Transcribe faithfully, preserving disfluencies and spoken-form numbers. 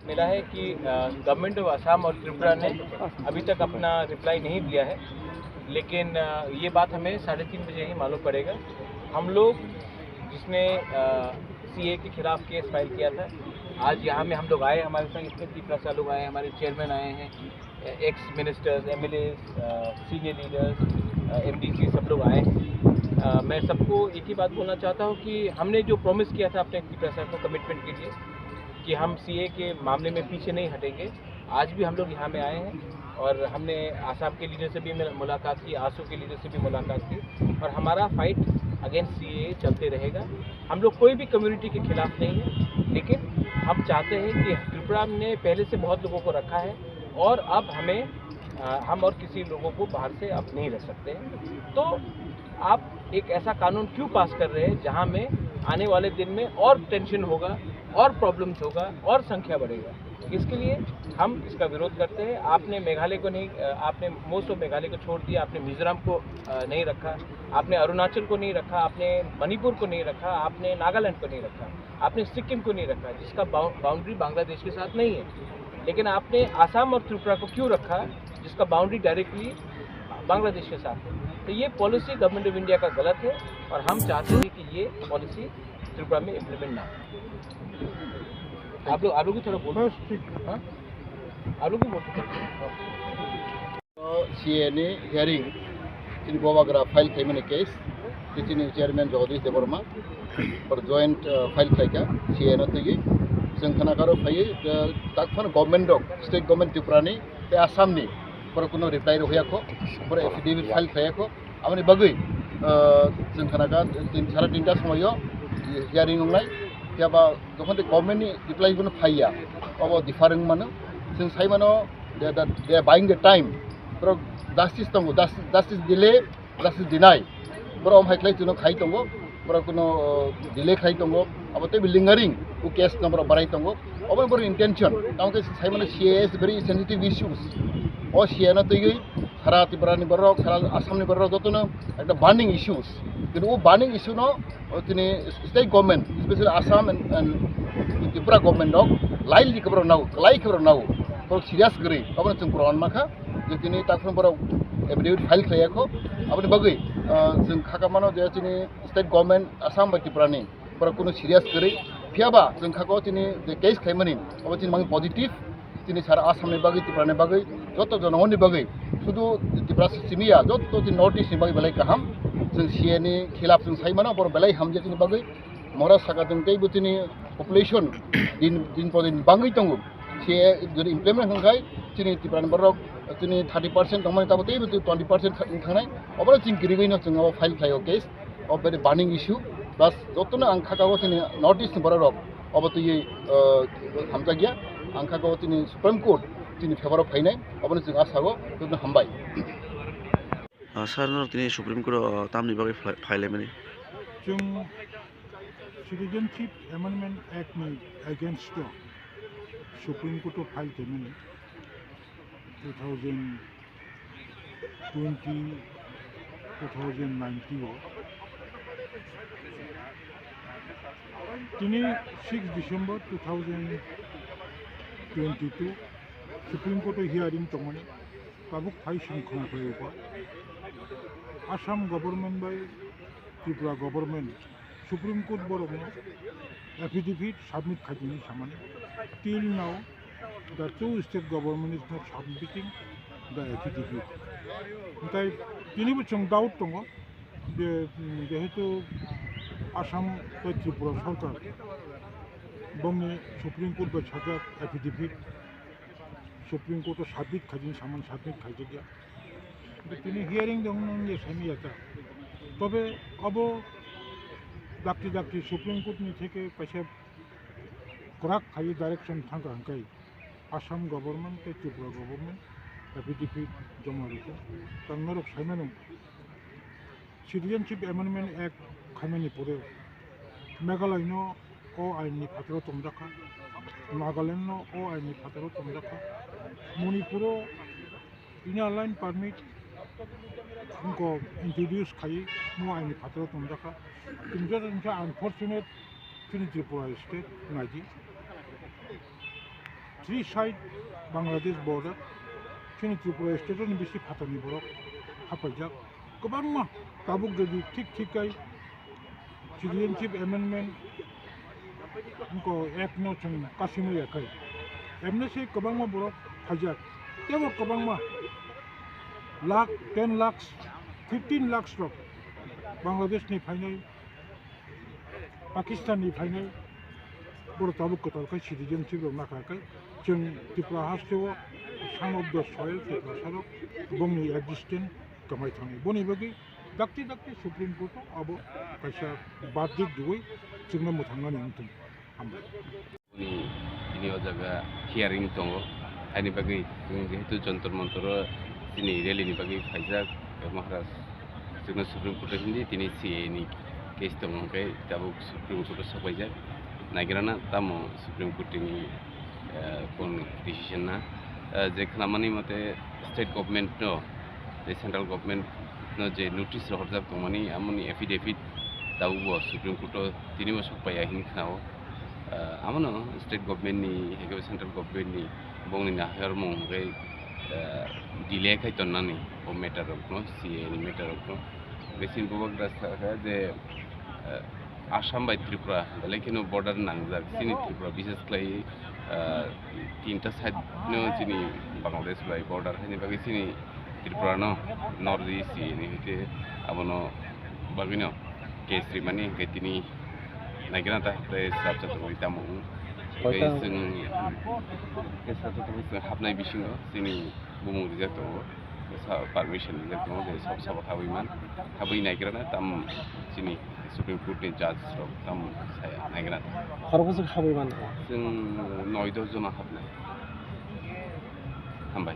मिला है कि गवर्नमेंट ऑफ असम और त्रिपुरा ने अभी तक अपना रिप्लाई नहीं दिया है, लेकिन अ, ये बात हमें साढ़े तीन बजे ही मालूम पड़ेगा। हम लोग जिसने सीए के खिलाफ केस फाइल किया था, आज यहाँ में हम लोग आए, हमारे संग इतने तिपरासा लोग आए, हमारे चेयरमैन आए हैं, x ministers, MLA, senior leaders, MDC, सब लोग आए हैं। अ, मैं सबको एक ही बात बोलना चाहता हूँ कि हमने जो प्रॉमिस किया था अपने तिपरासा को कमिटमेंट के लिए कि हम सीए के मामले में पीछे नहीं हटेंगे, आज भी हम लोग यहाँ में आए हैं और हमने आसाम के लीडर से भी मिल-, मुलाकात की, आसू के लीडर से भी मुलाकात की और हमारा फाइट अगेंस्ट सीए चलते रहेगा। हम लोग कोई भी कम्युनिटी के खिलाफ नहीं है, लेकिन हम चाहते हैं कि त्रिपुरा ने पहले से बहुत लोगों को रखा है और अब हमें, अ, हम और किसी लोगों को बाहर से अब नहीं रख सकते हैं। तो आप एक ऐसा कानून क्यों पास कर रहे हैं जहां में आने वाले दिन में और टेंशन होगा और प्रॉब्लम्स होगा और संख्या बढ़ेगा? इसके लिए हम इसका विरोध करते हैं। आपने मेघालय को नहीं, अ, आपने मोस्ट ऑफ मेघालय को छोड़ दिया, आपने मिजोरम को, अ, नहीं रखा, आपने अरुणाचल को नहीं रखा, आपने मणिपुर को नहीं रखा, आपने नागालैंड को नहीं रखा, आपने सिक्किम को नहीं रखा, जिसका बाउ-, बाउंड्री बांग्लादेश के साथ नहीं है। लेकिन आपने आसाम और त्रिपुरा को क्यों रखा, जिसका बाउंड्री डायरेक्टली बांग्लादेश के साथ है? तो ये पॉलिसी गवर्नमेंट ऑफ इंडिया का गलत है और हम चाहते हैं कि ये पॉलिसी त्रिपुरा में इम्प्लीमेंट ना हो। आप लोग, आप लोग भी थोड़ा बोलो। बस ठीक। हाँ? आप लोग भी बोल सकते हैं। CA ni hearing, chini bobagra file khaimani case, tei chini chairman Jagadish Debbarma, por joint, uh, file khlaika, CA no twiwi. Chwng khna karo phaiwi, uh, takphano government rok, state government Tripura ni tei Assam ni, borok kuno reply rw yakho, borok affidavit file khlai yakho. Aboni bagwi, uh, chwng khna kha tin, sara tinta somoio hearing wngnai, phiya ba jokhon tei government ni reply kuno phaiya, obo differ wng mano. Chwng sai mano, they, they, they are buying the time. Borok justice tongo, justice, justice delay, justice deny. Borok omo hai khlai chwngno khai tongo, borok kuno, uh, delay khlai tongo, abo tei lingering, o case no borok barai tongo. Obo borok intention, tamo khe sai mano C A A is very sensitive issues. O C A A no twiwi sara Tripura ni borok, sara Assam ni borok jotono ekta burning issues. Kintu o burning issue no, o tini state government, especially Assam and, and Tripura government rok, laili khe borok nao, lai khe borok nao, borok serious kwrwi, obo no chwng proman mankha. Je tini takphano borok affidavit file khlai yakho, aboni bagwi, ah, chwng kha ka mano je chini state government Assam bai Tripura ni borok kuno serious kwrwi, phiya ba chwng kha ko chini je case khlaimani, obo chini mangni positive, chini sara Assam ni bagwi, Tripura ni bagwi, joto jonogoni bagwi, sudu Tripura simi ya, joto chini North East ni bagwi belai kaham, chwng C A A ni khilaf chwng sai mano, borok belai hamjak chini bagwi, mora saka chwng tei bo chini population din, din po din bangwi tongo. C A A jodi implement wngkha khai, chini Tripura ni borok chini thirty percent tongmani, tabuk teibo twenty percent thangnai. Obono chini kirigwino chwng abo file khlaio case, o very burning issue. Plus jotono ang kha ka o chini North East ni borok rok obo twiwi, uh, hamjakya. Ang kha ka o chini Supreme Court chini favour o phainai, obono chwng asa o jotono hambai. Ah, sir, norok tini Supreme Court o tamni bagwi file, file mani? Chwng Citizenship Amendment Act ni against o Supreme Court o file khaimani two thousand twenty, two thousand nineteen o. Tini six December two thousand twenty-two Supreme Court o hearing tongmani. Tabuk phai song khna khlai o ba. Assam government bai Tripura government Supreme Court borok no affidavit submit khaijani samani. Till now, the two state government is not submitting the affidavit. Hwnkhe tini bo chwng doubt tongo je, mm, jehetu Assam tei Tripura sarkar bongni Supreme Court bai sajak affidavit Supreme Court o submit khaijani samani submit khaijakya. Tini hearing de wngya saimanya ta. Tobe obo dakti dakti Supreme Court ni theke kaisa kwrak khai direction thangkha hwnkhe Assam government tei Tripura government affidavit joma rwkha. Tang norok saimano Citizenship Amendment Act khaimani pore Meghalaya no o ain ni phataro tongjakha, Nagaland no o ain ni phataro tongjakha, Manipur o Inner Line Permit wngkha introduce khai mo ain ni phataro tongjakha. Kintu unfortunate chini Tripura state naidi. Three side Bangladesh border, chini Tripura state ni bisi phatani borok hapaijak. Kwbangma tabuk jodi thik thik kai citizenship amendment ko ek no chwng kasino yakai. Emne se kwbangma borok phaijak. Tebo kwbangma lakh, ten lakhs, fifteen lakhs rok Bangladesh ni phainai, Pakistan ni phainai, borok tabuk kwtal khai citizenship rok nakha khai. Chwng Tripura hasteo son of the soil Tiprasa rok bongni existence kwmai thangwi. Boni bagwi dakti dakti Supreme Court o abo kaisa verdict diwi chwngno mwthangnani wngthung. Hambai. Boni tini o jaga hearing tongo. Haini bagwi chwng jehetu Jantar Mantar o chini rally ni bagwi phaijak, Maharaj chwngno Supreme Court o hindi tini C A A ni case tongo hwnkhe tabuk Supreme Court o sopaijak. Naigrana tamo Supreme Court ni, eh, kon decision na, eh, je khnamani mote state government no, je central government no je notice rohorjak tongmani amoni affidavit tabuk bo Supreme Court o tini bo sokpaiya hini khnao. Ah, amono state government ni, hai khe central government ni bongni naharmung hwnkhe, ah, delay khai tonnani o matter rokno, C A A ni matter rokno. Besi bubagra sakha je, ah, Assam bai Tripura, belai kheno border nangjak. Chini Tripura, bises khlai, ah, tinta side no chini Bangladesh bai border, haini bagwi chini Tripura no North East ni hwnkhe abono bagwino case rimani hwnkhe tini naigrana ta haptai swrapsa tongwi tamo wng. Hwnkhe Koita? Chwng case hapsa tongwi chwng hapnai bisingo chini bumung rijak tongo, sa permission rijak tongo je sabo sabo habwi man, habwi naigrana tam chini Supreme Court ni judge rok tam saya naigrana. Khoroksa habwi man? Chwng noi dos jona hapnai. Hambai.